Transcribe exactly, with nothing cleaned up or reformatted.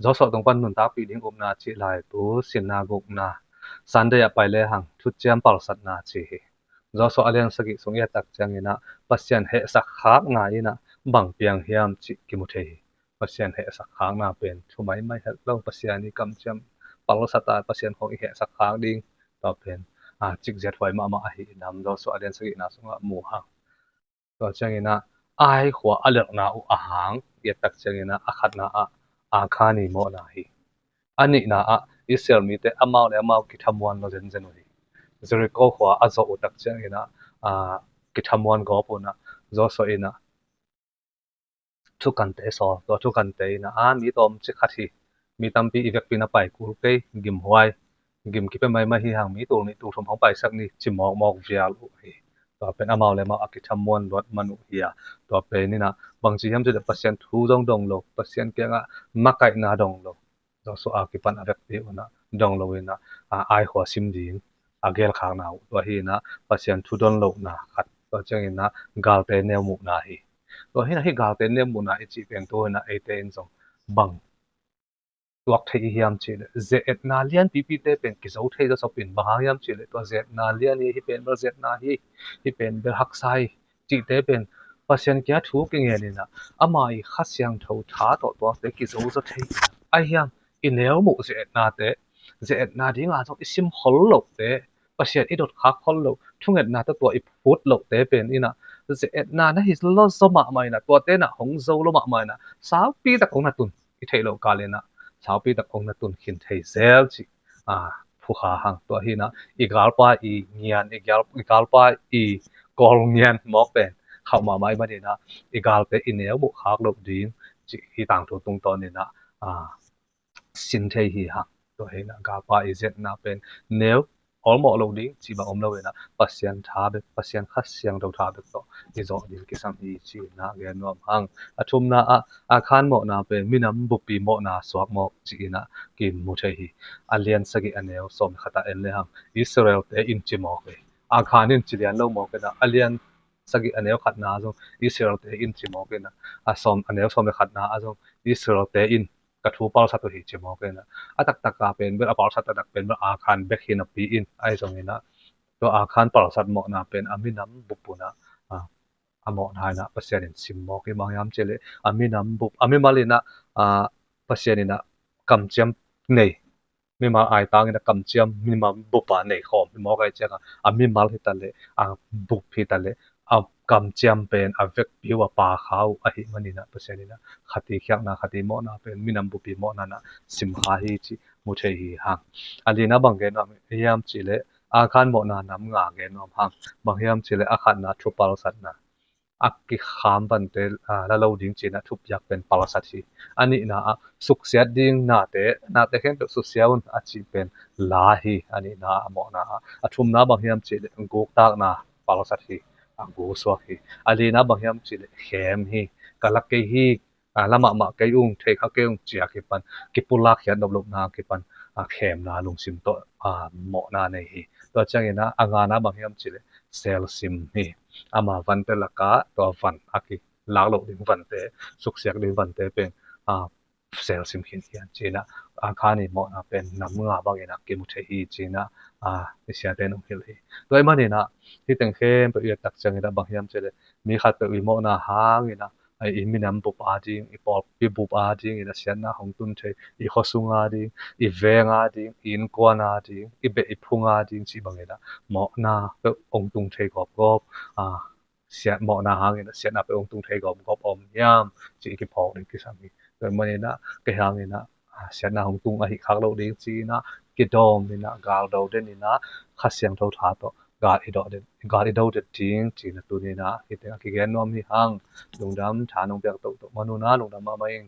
Joshua tung pan nuntakpih ding upna cih laibu sinna gukna Sunday ah pai lehang thuciam palsatna ci hi. Joshua a lian sagih sung i et tak ciangin ah Pasian hehsak khakna in ah bang piang hiam cih kimu thei hi. Pasian hehsak khakna pen thu maimai het lo, Pasian i kamciam palsat a Pasian khawng i hehsak khak ding, tua pen a cikziat huai mahmah ahi nam Joshua a lian sagihna sungah mu hang. Tua ciangin ah Ai khua a lelhna uh a hang i et tak ciangin ah a khatna ah Akhan i mawhna hi. A nihna ah Israel mite amau le amau kithamuan lo zenzen uh hi. Jericho khua a zawh uh tak ciangin ah a kithamuan gawp un ah Joshua in ah thukante sawl. Tua thukante in ah a mi tawmcik khat hi, mi tampi i vekpi na pai kul kei, gimhuai, gim kipia maimai hi hang, mi tul nih tul thum hong paisak ni ci mawkmawk vial uh hi. Tua pen amau le amau a kithamuan luat man uh hi a, tua pen in ah bangci hiam cih leh Pasian thu zong dong lo, Pasian kiangah makaihna dong lo. Joshua a kipan a vekpi un ah dong lo in ah Ai khua sim ding a gelkhakna uh tua hi in ah Pasian thu don lohna khat, tua ciangin ah galte neu muhna hi. Tua hi in ah hih galte neu muhna i cih pen tu in ah eite in zong bang tuak thei i hiam cih leh ze-etna lianpipite pen kizo thei zawsop in, bang hang hiam cih leh tua ze-etna lian hi, hih pen bel ze-etna hi, hih pen bel haksa hi cihte pen Pasian kia thu kingen in ah ama i Kha Siangtho tha tawh tuate kizo zaw thei in ah, ahi hiam i neu muh ze-etnate, ze-etna dinga zong i sim khol lohte, Pasian i dotkhak khol loh, thungetna tawh tua i phut lohte pen in ah ze-etna na hi lo zaw mahmah in ah, tuate in ah hong zo lo mahmah in ah saupi tak hong na tun i theih loh kal in ah saupi tak hong na tun khin thei zel cih a phukha hang. Tua hi in ah i galpa i ngian, i gal, i galpa i kawl ngian mawk pen khauh mahmah i man in ah i galte i neu muh khak loh ding cih hih tangthu tungtawn in ah a sin thei hi hang. Tua hi in ah galpa i ze-etna pen neu awlmawh lo ding cih bang om lo in ah Pasian tha bek, Pasian Kha Siangtho tha bek tawh i zawh ding kisam hi ci in ah gen nuam hang. A thumna ah Akhan mawhna pen minam buppi mawhna suak mawk ci in ah kimu thei hi. A lian sagih a neu sawm le khat ah en le hang Israelte in ci mawk hi. Akhan in ci lian lo mawk in ah a lian sagih a neu khatna ah zong Israelte in ci mawk in ah a sawm, a neu sawm le khatna ah zong Israelte in ka thu palsat uh hi ci mawk in ah a taktak a pen bel a palsat taktak pen bel Akhan bek hi napi in ahi zongin ah tua Akhan palsat mawhna pen a minam bup un ah a mawhna in ah Pasian in sim mawk hi. Bang hiam cih leh a minam bup, a mimal in ah Pasian in ah kamciam nei, mimal aitang in ah kamciam, mimal bup a nei khawm hi mawk ahih ciangin a mimal hi ta leh a bup hi ta leh a kamciam pen a vekpi uh a pakha uh ahih manin ah Pasian in ah khat i khialhna, khat i mawhna pen minam buppi mawhna in ah simkha hi cih mu thei hi hang. A lina bang gen nuam hiam cih leh Akhan mawhna nam nga gen nuam hang. Bang hiam cih leh a khatna thu palsatna, a kikham vante la lo ding ci in ah thupiak pen palsat hi. A nihna ah suksiat ding nate, nate khempeuh susia un a cih pen la hi. A nihna ah a mawhna ah. A thumna bang hiam cih leh guktakna palsat hi. A gu suak hi. A lina bang hiam cih leh khem hi. Ka la kei hi, la mahmah kei ung, thei kha kei ung ci a kipan kipulak khiat loh lohna a kipan khemna lungsim tawh mawhna nei hi. Tua ciangin ah a ngana bang hiam cih leh selsim hi. Ama vante lakah tua van a kilak loh ding vante, suksiak ding vante pen selsim khin hi an ci in ah Akhan i mawhna pen nam nga bangin ah kimu thei hi ci in ah i siate in hong hilh hi. Tua ahih manin ah hih teng khempeuh i et tak ciangin ah bang hiam cih leh mi khatpeuh i mawhna hangin ah i minam bup ading, i pawlpi bup adingin ah siatna hong tun thei, i khuasung ading, i veng ading, i innkuan ading, i beh i phung ading cih bangin ah mawhna peuh hong tung thei gawpgawp, siat mawhna hangin ah siatna peuh hong tung thei gawpgawp a om hiam cih i kiphawk ding kisam hi. Tua ahih manin ah kei hangin ah siatna hong tung ahih khak loh ding ci in ah kidawm in ah galdo den in ah Kha Siangtho tha tawh gal i do den, gal i do den ding ci in ah tuni in ah hih teng a kigen nuam hi hang. Lungdam, tha nong piak tohtoh man un ah lungdam mahmah ing.